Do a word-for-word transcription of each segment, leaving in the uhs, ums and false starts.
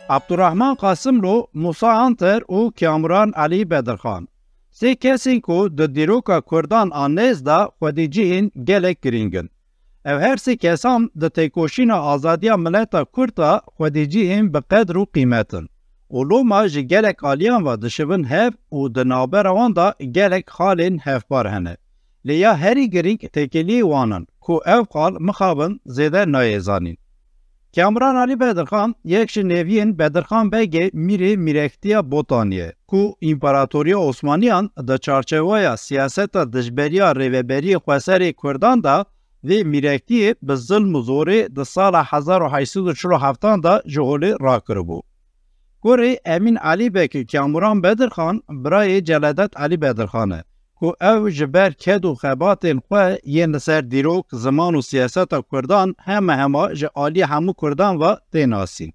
Abdurrahman Qasimlo, Musa Anter û Kamuran Elî Bedirxan. Sê kesên ku di dîroka Kurdan a nêz de xwedî cihên gelek girîng in. Ev her sê kesan di têkoşîna azadiya mileta Kurd de xwedî cihên bi qedr û qîmet in. Û loma ji gelek aliyan ve dişibin hev û di navbera wan de gelek xalên hevpar hene. Lê ya herî girîng têkiliyê wan in ku ev xal mixabin zêde nayê zanîn. Kamuran Alî Bedirxan yek ji nêviyên Bedirxan Begê Mîrê Mîrektiya Botanî ye ku Împaratoriya Osmaniyan di çarçeweya siyaseta dijberiya rêveberiyê xweserê Kurdan de vê mîrektiyê bi zilm û zorê di sala hezar û heşt sed û çil û heftan de ji holê rakiribû. Kurê Emîn Elî Bek û Kamuran Bedirxan birayê Celadet Elî Bedirxan e ku ew ji ber ked û xebatên xwe yên li ser dîrok, ziman û siyaseta Kurdan heme hema ji aliyê hemû Kurdan ve tê nasîn.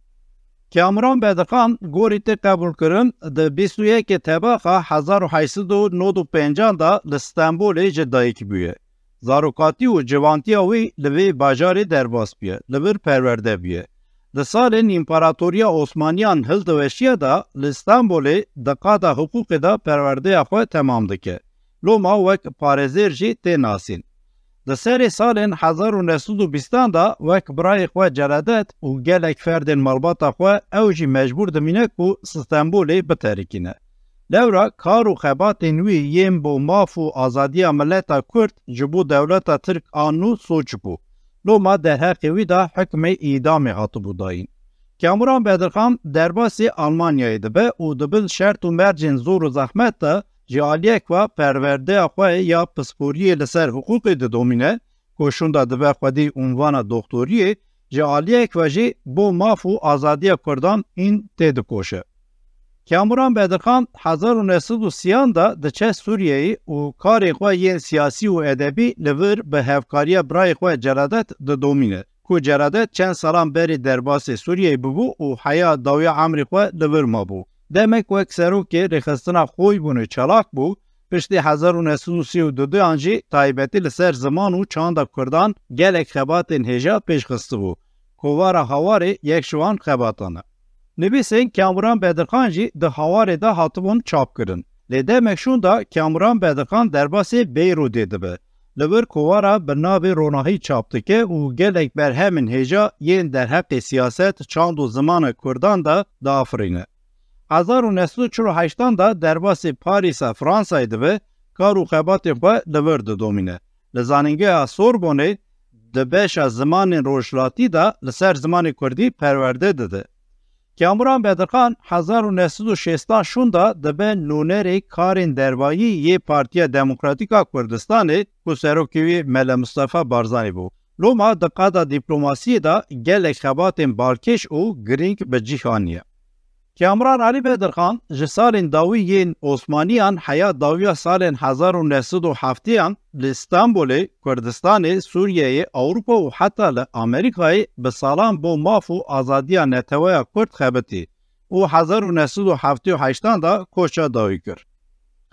Kamuran Bedirxan gorî tê qebûlkirin di bîst û yekê Tebaxa hezar û heşt sed û nod û pêncan de li Stenbolê ji dayik bûye. Zarokatî û ciwantiya wî li vê bajarê derbas bûye, li vir perwerde bûye. Di salên Împaratoriya Osmaniyan hildiweşiya de li Stenbolê di qada hiqûqê de perwerdeya xwe temam dike. Loma wek parêzer jî tê nasîn. Di serê salên hezar û neh sed û bîstan de wek birayê xwe Celadet û gelek ferdên malbata xwe ew jî mecbûr dimîne ku Stenbolê biterikîne. Lewra kar û xebatên wî yên bo maf û azadiya mileta Kurd ji bo dewleta Tirk a nû soç bû. Loma derheqê wî de hukmê îdamê hatibû dayîn. Kamuran Bedirxan derbasî Almanyayê dibe û di bin şert û mercên zor û zehmet de ji aliyek ve perwerdeya xwe ya pisporiyê li ser hiqûqê didomîne, ku şûnda dibe xwedî unvana doktoriyê, ji aliyek ve jî bo maf û azadiya Kurdan hîn têdikoşe. Kamuran Bedirxan hezar û neh sed û sîyan de diçe Sûriyeyê û karê xwe yên siyasî û edebî li vir bi hevkariya birayê xwe Celadet didomîne, ku Celadet çend salan berî derbasê Sûriyeyê bibû û heya dawiya emrê xwe li vir mabû. Demek wek serokê rêxistina Xoybûnê çalak bû, piştî hezar û neh sed û sî û duduyan jî taybetî li ser ziman û çanda Kurdan gelek xebatên hêja pêş xistibû. Kovara Hawarê yek ji wan xebatan e. Nivîsên Kamuran Bedirxan jî di Hawarê de hatibûn çapkirin. Lê demek şûnda Kamuran Bedirxan derbasê Beyrûdê dibe. Li vir kovara bi navê Ronahî çap dike û gelek berhemên hêja yên derheqê siyaset, çand û zimana Kurdan de diafirîne. Hezar û neh sed û çil û heştan de derbasê Parîsa Fransayê dibe, kar û xebatê xwe li vir didomîne. Li Zanîngeha Sorbonê di beşa zimanên rojhilatî de li ser zimanê kurdî perwerde dide. Kamuran Bedirxan hezar û neh sed û şêstan şûnda dibe nûnerê karên dervayî yê Partiya Demokratîk a Kurdistanê ku serokê wî Mele Mustafa Barzanî bû. Loma di qada dîplomasiyê de gelek xebatên balkêş û girîng bi cih aniye. Kamuran Alî Bedirxan ji salên dawî yên Osmaniyan heya dawiya salên hezar û neh sed û heftiyan li Stenbolê, Kurdistanê, Sûriyeyê, Ewropa û heta li Amerîkayê bi salan bo maf û azadiya neteweya Kurd xebitî û hezar û neh sed û heftê û heştan de koça dawî kir.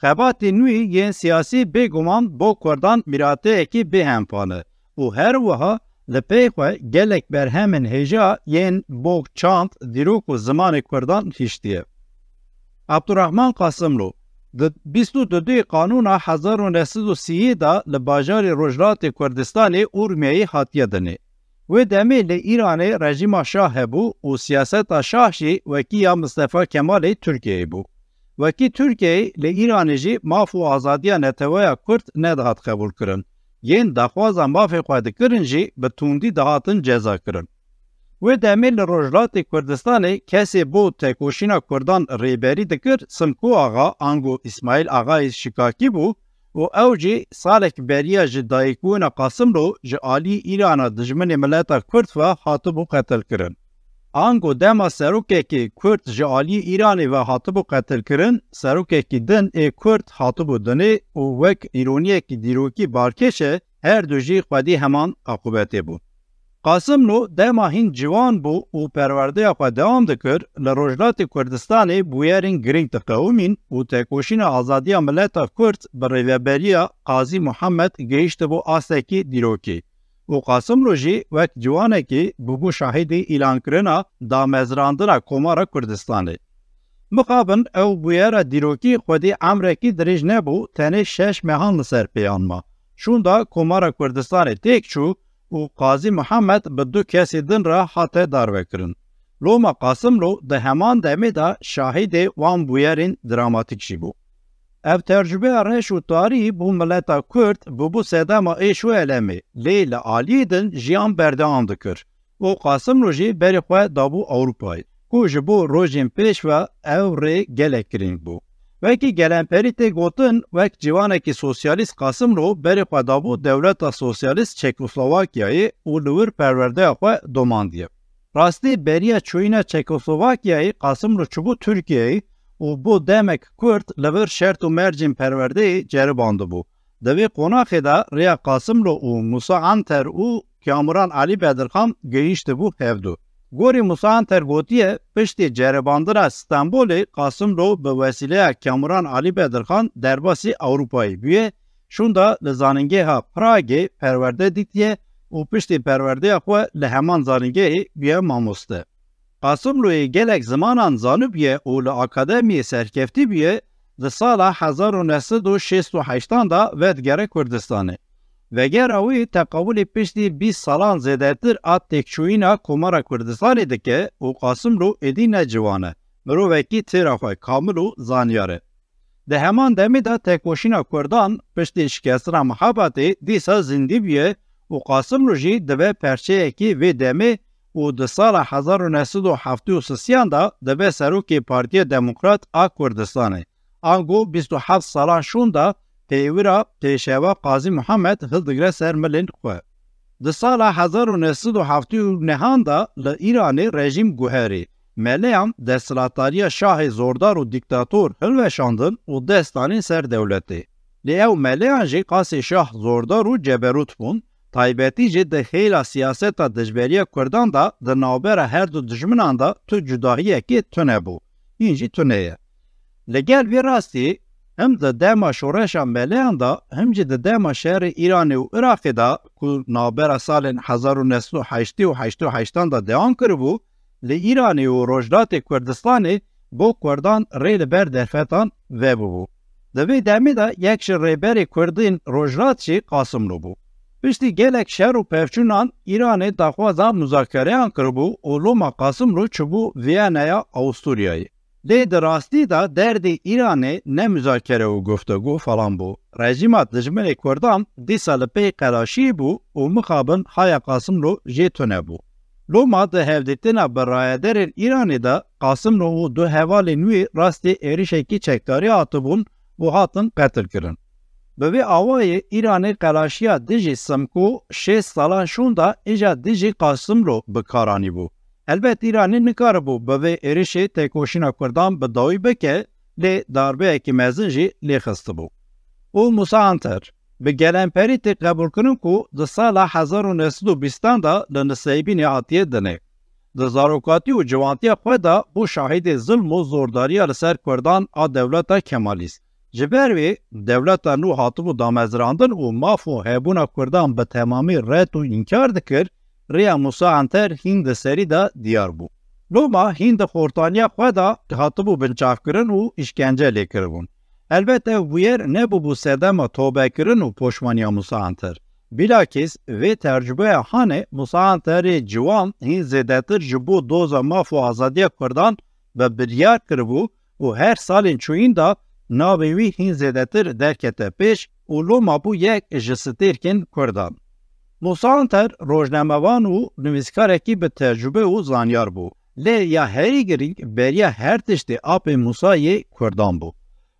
Xebatên wî yên siyasî bêguman bo Kurdan mîrateyekî bêhempa ne û her wiha li pey xwe gelek berhemên hêja yên bo çand, dîrok û zimanê Kurdan hiştiye. Abdurrahman Qasimlo, di bîst û duyê Qanûna hezar û neh sed û sîyê de li bajarê Rojhilatê Kurdistanê Urmiyeyê hatiye dinê. Wê demê li Îranê rejîma şah hebû û siyaseta şah jî wekî ya Mistefa Kemalê Tirkiyeyê bû. Wekî Tirkiyeyê li Îranê jî maf û azadiya neteweya Kurd nedihat qebûlkirin. Yên daxwaza mafê xwe dikirin jî bi tundî dihatin cezakirin. Wê demê li Rojhilatê Kurdistanê kesê bo tekoşîna Kurdan rêberî dikir Simko Axa ango Îsmaîl Axayê Şikakî bû û ew jî salek beriya ji dayikbûna Qasimlo ji alî Îrana dijminê mileta Kurd ve hatibû qetilkirin. Ango dema serokekî Kurd ji alî Îranê ve hatibû qetilkirin, serokekî din ê Kurd hatibû dinê û wek îroniyekî dîrokî balkêş e, her du jî xwedî heman aqûbetê bûn. Qasimlo dema hîn ciwan bû û perwerdeya xwe dewam dikir, li Rojhilatê Kurdistanê bûyerên girîng diqewimîn û tekoşîna azadiya mileta Kurd bi rêveberiya Qazî Muhammed gihîştibû astekî dîrokî. û Qasimlo jî wek ciwanekî bûbû şahidî îlankirina damezrandina Komara Kurdistanê. Mixabin ew bûyera dîrokî xwedî emrekî dirêj nebû, tenê şeş mehan li ser pêyan ma. Şûnda Komara Kurdistanê têk çû û Qazî Mihemed bi du kesî din re hate darvekirin. Loma Qasimlo di heman demê de şahidê wan bûyerên dramatîk jî bû. Ev tercubeya reş û tarî bo mileta Kurd bûbû sedema êş û elemê, lê li aliyê din jiyan berdewam dikir û Qasimlo jî berê xwe dabû Ewropayê, ku ji bo rojên pêş ve ew rê gelek girîng bû. Wekî gelemperî tê gotin, wek ciwanekî sosyalîst Qasimlo berê xwe dabû dewleta sosyalîst Çekoslovakyayê û li wir perwerdeya xwe domandiye. Rastî beriya çûyîna Çekoslovakyayê Qasimlo çûbû Tirkiyeyê û bo demek kurt li vir şert û mercên perwerdeyê ceribandibû. Di vê qonaxê de rêya Qasimlo û Musa Anter û Kamuran Alî Bedirxan gihîştibû hevdu. Gorî Musa Anter gotiye, piştî ceribandina Stenbolê Qasimlo bi wesîleya Kamuran Alî Bedirxan derbasî Ewropayê bûye, şûnda li zanîngeha Pragê perwerde dîtiye û piştî perwerdeya xwe li heman zanîngehê bûye mamoste. Qasimloyê gelek zimanan zanibûye û li akademiyê serkeftî bûye, di sala hezar û neh sed û şêst û heştan de vedigere Kurdistanê. Vegera wî teqawulê piştî bîst salan zêdetir a têkçûyîna Komara Kurdistanê dike û Qasimlo êdî ne ciwan e, mirovekî têra xwe kamil û zanyar e. Di heman demê de tekoşîna Kurdan piştî şikestina Mihebatê dîsa zindî bûye û Qasimlo jî dibe perçeyekî vê demê û di sala hezar û neh sed û heftê û sisiyan de dibe serokê Partiya Demokrat a Kurdistanê. Ango bîst û heft salan şûnda pêwira pêşewa Qazî Mihemed hildigre ser milên xwe. Di sala hezar û neh sed û heftê û nehan de li Îranê rejîm guherî. Meleyan desthilatdariya şahê zordar û dîktator hilweşandin û dest danîn ser dewletê. Lê ew meleyan jî qasê şah zordar û ceberût bûn, taybetî jî di hêla siyaseta dijberiya Kurdan de di navbera her du dijminan de tu cudahiyekê tune bû. Hîn jî tune ye. Li gel vê rastî, him di dema şoreşa meleyan de, him jî di dema şerê Îranê û Iraqê de ku navbera salên hezar û neh sed û heştê û heştê û heştan de dewam kiribû, li Îranê û Rojhilatê Kurdistanê bo Kurdan rê li ber derfetan vebûbû. Di vê demê de yek ji rêberê Kurdên Rojhilat jî Qasimlo bû. Piştî gelek şer û pevçûnan Îranê daxwaza muzakereyan kiribû û loma Qasimlo çûbû Vîyanaya Awisturyayê. Lê di rastî de derdê Îranê ne muzakere û guftego falan bû. Rejîma dijminê Kurdan dîsa li pey qelaşiyê bû û mixabin haya Qasimlo jê tune bû. Loma di hevdîtina bi rayedarên Îranê de Qasimlo û du hevalên wî rastî êrişekî çekdarî hatibûn û hatin qetilkirin. Bi vê awayî Îranê qelaşiya dijî Simko şêst salan şûnda îja dijî Qasimlo bi kar anîbû. Helbet Îranê nikaribû bi vê êrişê têkoşîna Kurdan bi dawî bike, lê darbeyekî mezin jî lê xistibû. Û Musa Anter, bi gelemperî tê qebûlkirin ku di sala hezar û neh sed û bîstan de li Niseybînê hatiye dinê. Di zarokatî û ciwantiya xwe de bû şahidê zilm û zordariya li ser Kurdan a dewleta Kemalîst. Ji ber wê dewleta nû hatibû damezrandin û maf û hebûna Kurdan bi temamî red û înkar dikir, rêya Musa Anter hîn di serî de diyar bû. Loma hîn di xortaniya xwe de hatibû binçavkirin û îşkence lêkiribûn. Helbet ev bûyer nebûbû sedema tobekirin û poşmaniya Musa Anter. Bilakîs vê tercubeya hanê Musa Anterê ciwan hîn zêdetir ji bo doza maf û azadiya Kurdan bi biryar kiribû û her salên çûyîn de navê wî hîn zêdetir derkete pêş û loma bû yek ji stêrkên Kurdan. Musa Anter rojnamevan û nivîskarekî bi tecrûbe û zanyar bû. Lê ya herî girîng beriya her tiştê apê Musa yê Kurdan bû.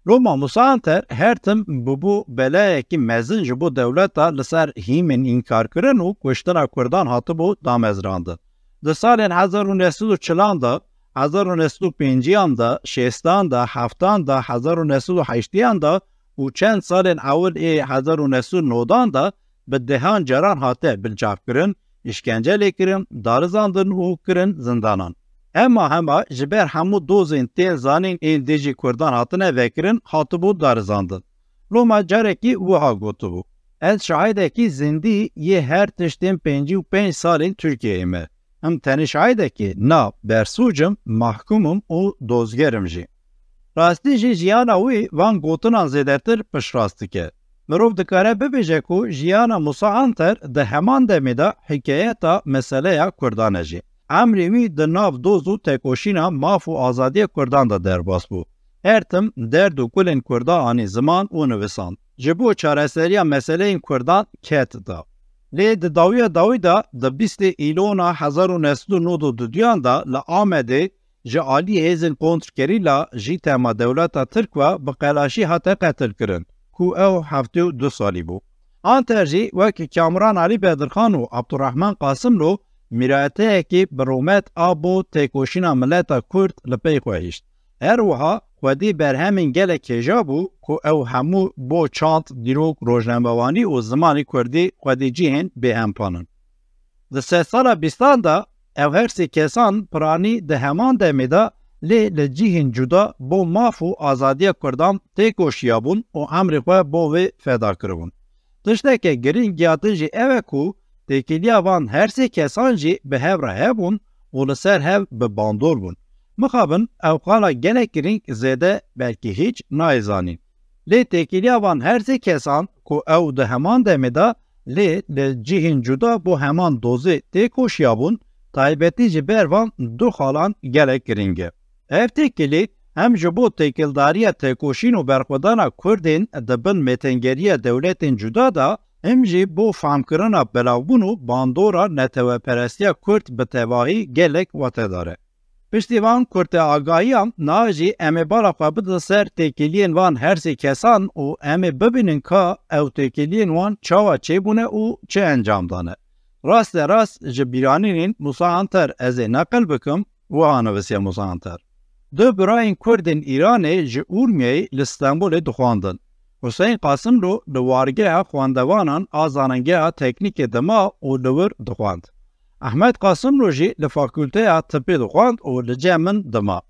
Loma Musa Anter her tim bûbû belayekî mezin ji bo dewleta li ser hîmên înkarkirin û kuştina Kurdan hatibû damezrandin. Di salên hezar û neh sed û çilan de, hezar û neh sed û pênciyan de, şêstan de, heftan de, hezar û neh sed û heştiyan de û çend salên ewil ê hezar û neh sed û newdan de bi dehan caran hate binçavkirin, îşkence lêkirin, darizandin û kirin zindanan. Hema hema ji ber hemû dozên tên zanîn ên dijî Kurdan hatine vekirin, hatibû darizandin. Loma carekî wiha gotibû, Ez şahidekî zindî yê her tiştên pêncî û pênc salên Tirkiyeyê me. Em tenê şahidekî na bersûc im, mahkûm im û dozger im jî. Rastî jî jiyana wî van gotinan zêdetir piştrast dike. Mirov dikare bibêje ku jiyana Musa Anter di heman demê de hikayeta meseleya Kurdan e jî. Emrê wî di nav doz û tekoşîna maf û azadiya Kurdan de derbas bû. Her tim derd û kulên Kurda anî ziman û nivisand. Ji bo çareseriya meseleyên Kurdan ket da. Lê di dawiya dawî de di bîstê Îlona hezar û neh sed û nod û duduyan de li Amedê ji alî hêzên kontrgerîla jî tema dewleta Tirk ve bi qelaşî hate qetilkirin ku ew heftê û du salî bû. Anter jî wek Kamran Alî Bedirxan û Abdurrahman Qasimlo mîrateyekî bi rûmet a bo têkoşîna mileta Kurd li pey xwe hişt. Her wiha xwedî berhemên gelek hêja bû ku ew hemû bo çand, dîrok, rojnamevanî û zimanê Kurdî xwedî cihên bêhempan in. Di sedsala bîstan de ev her sê kesan piranî di heman demê de lê li cihên cuda bo maf û azadiya Kurdan têkoşiyabûn û emrê xwe bo wê feda kiribûn. Tişteke girîng ya din jî ew e ku têkiliya van her sê kesan jî bi hev re hebûn û li ser hev bi bandor bûn. Mixabin ew xala gelek girîng zêde belkî hîç nayê zanîn. Lê têkiliya van her sê kesan ku ew di heman demê de lê li cihên cuda bo heman dozê têkoşiyabûn, taybetî ji ber van du xalan gelek girîng e. Ev têkilî hem ji bo têkildariya têkoşîn û berxwedana Kurdên di bin mêtengeriya dewletên cuda de, hem jî bo famkirina belavbûn û bandora neteweperestiya Kurd bi tevahî gelek watedar e. Piştî van kurteagahiyan, niha jî em ê bala xwe bidin ser têkiliyên van her sê kesan û em ê bibînin ka ew têkiliyên wan çawa çêbûne û çi encam dane. Raste rast ji bîranînên Musa Anter ez ê neqil bikim, wiha nivisiye Musa Anter. Du birayên Kurdên Îranê ji Urmiyeyê li Stenbolê dixwandin. Huseyîn Qasimlo li wargeha xwendevanan a Zanîngeha Teknîkê dima û li wir dixwend. Ehmed Qasimlo jî li Fakulteya Tibê dixwend û li cem min dima.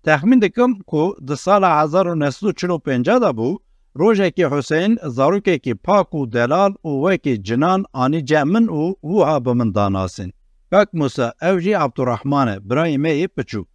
Texmîn dikim ku di sala hezar û neh sed û çil û pênc de bû, rojekî Huseyîn zarokekî pak û delal û wekî cinan anî cem min û wiha bi min da nasîn: Kak Musa, ew jî Abdurrahman e, birayê me yê piçûk.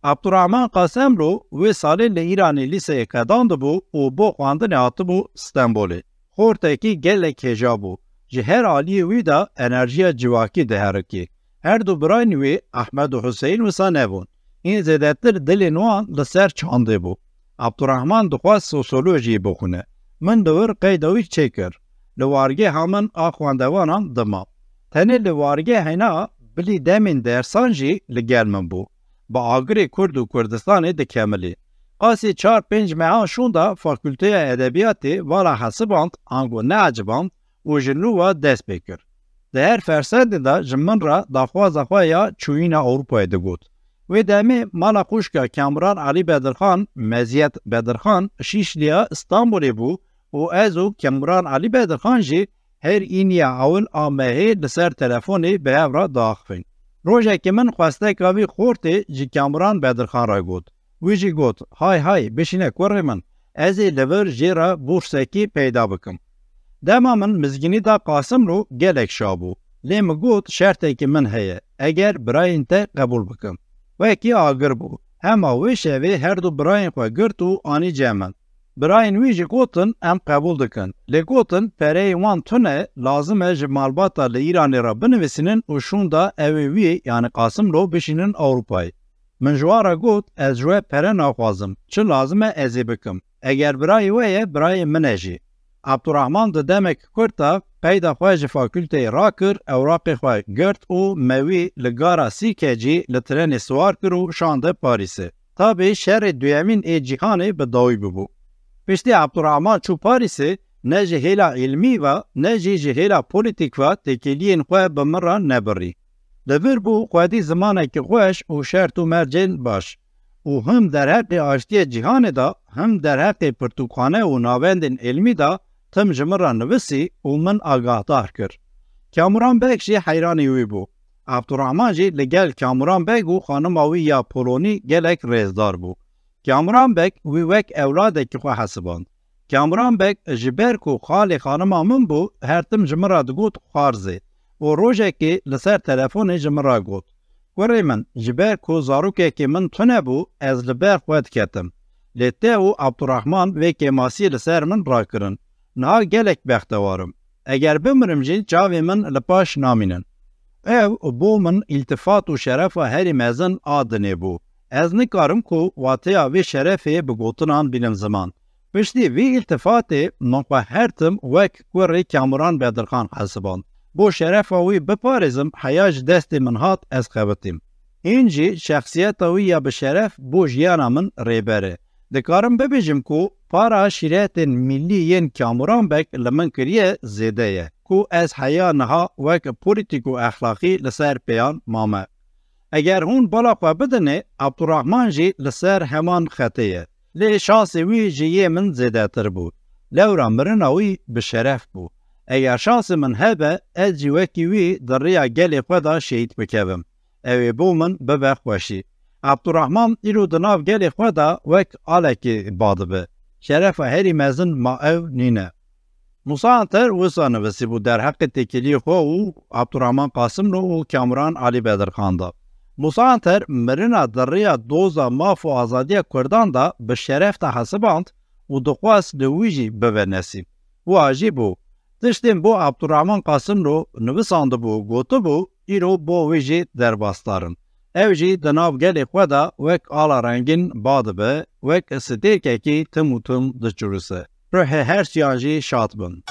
Abdurrahman Qasemlo wê salê li Îranê lîseyê qedandibû û bo xwendinê hatibû Stenbolê. Xortekî gelek hêja bû. Ji her aliyê wî de enerjiya civakî diherikî. Her du birayên wî Ehmed û Huseyîn wisa nebûn. Hîn zêdetir dilên wan li ser çandê bû. Abdurrahman dixwest sosyolojiyê bixwîne. Min li wir qeyda wî çêkir. Li wargeha min a xwendevanan dima. Tenê li wargehê na bilî demên dersan jî li gel min bû. Bi agirê Kurd û Kurdistanê dikemilî. Qasî çar pênc mehan şûnda Fakulteya Edebiyatê vala hesiband, ango neeciband û ji nû ve dest pê kir. Di her fersendê de ji min re daxwaza xwe ya çûyîna Ewropayê digot. Wê demê mala xwişka Kamuran Alî Bedirxan, Meziyet Bedirxan, Şîşliya Stenbolê bû û ez û Kamuran Alî Bedirxan jî her îniya ewil a mehê li ser telefonê bi hev re diaxivîn. Rojekê min xwesteka vî xortê ji Kamuran Bedirxan re got. Wî jî got, Hay hay, bişîne kurê min, ez ê li vir jê re bûrsekî peyda bikim. Dema min mizgînî da Qasimlo gelek şa bû. Lê min got, şertekî min heye, eger birayên te qebûl bikin. Wekî agir bû. Hema wê şevê her du birayên xwe girt û anî cem min. Birayên wî jî gotin, Em qebûl dikin. Lê gotin, Pereyên wan tune, lazim e ji malbata li Îranê re binivîsînin û şûnda ew ê wî, yanî Qasimlo, bişînin Ewropayê. Min ji wan re got, Ez ji we pere naxwazim. Çi lazim e ez ê bikim. Eger birayê we ye, birayê min e jî. Abdurrahman di demek kurt de qeyda xwe ji fakulteyê rakir, ewraqê xwe girt û me wî li gara Sîrkecî li trenê siwar kir û şande Parîsê. Tabî şerê duyemîn ê cîhanê bi dawî bûbû. Piştî Abdurrahman çû Parîsê, ne ji hêla îlmî ve, ne jî ji hêla polîtîk ve têkiliyên xwe bi min re nebirî. Li vir bû xwedî zimanekî xweş û şert û mercên baş. Û him derheqê aştiyê cîhanê de, him derheqê pirtûkxane û navendên îlmî de tim ji min re nivisî û min agahdar kir. Kamuran Beg jî heyranî wî bû. Abdurrahman jî li gel Kamuran Beg û xanima wî ya Polonî gelek rêzdar bû. Kamuran Beg wî wek ewladekî xwe hesiband. Kamuran Beg ji ber ku xalê xanima min bû, her tim ji min re digot Xwarzê û rojekê li ser telefonê ji min re got, Kurê min, ji ber ku zarokekî min tune bû, ez li ber xwe diketim. Lê te û Abdurrahman vê kêmasiyê li ser min rakirin. Niha gelek bextewar im. Eger bimirim jî çavê min li paş namînin. Ew bo min îltifat û şerefa herî mezin a dinê bû. Ez nikarim ku wateya vê şerefê bi gotinan bînim ziman. Piştî vî îltifatê min xwe her tim wek kurê Kamuran Bedirxan hesiband. Bo şerefa wî biparêzim, heya ji destê min hat, ez xebitîm. Hîn jî şexsiyeta wî ya bi şeref bo jiyana min rêber e. Dikarim bibêjim ku para şîretên mîllî yên Kamuran Beg li min kiriye zêde ye, ku ez heya niha wek polîtîk û exlaqî li ser pêyan mame. Eger hûn bala xwe bidinê, Abdurrahman jî li ser heman xetê ye. Lê şansê wî ji yê min zêdetir bû. Lewra mirina wî bi şeref bû. Eger şansê min hebe, ez jî wekî wî di riya gelê xwe de şehîd bikevim. Ew ê bo min bibe xweşî. Abdurrahman îro di nav gelê xwe de wek alekê ba dibe. Şerefa herî mezin ma ew nîne. Musa Anter wisa nivîsîbû derheqê têkiliyê xwe û Abdurrahman Qasimlo û Kamuran Alî Bedirxan de. Musa Anter mirina di riya doza maf û azadiya Kurdan de bi şeref de hesiband û dixwest li wî jî bibe nesîb. Wiha jî bû. Tiştên bo Abdurrahman Qasimlo nivîsandibû û gotibû, îro bo wî jî derbasdar in. Ew jî di nav gelê xwe de wek ala rengîn ba dibe, wek stêrkekî tim û tim diçûrise. Ruhê her siyan jî şad bin.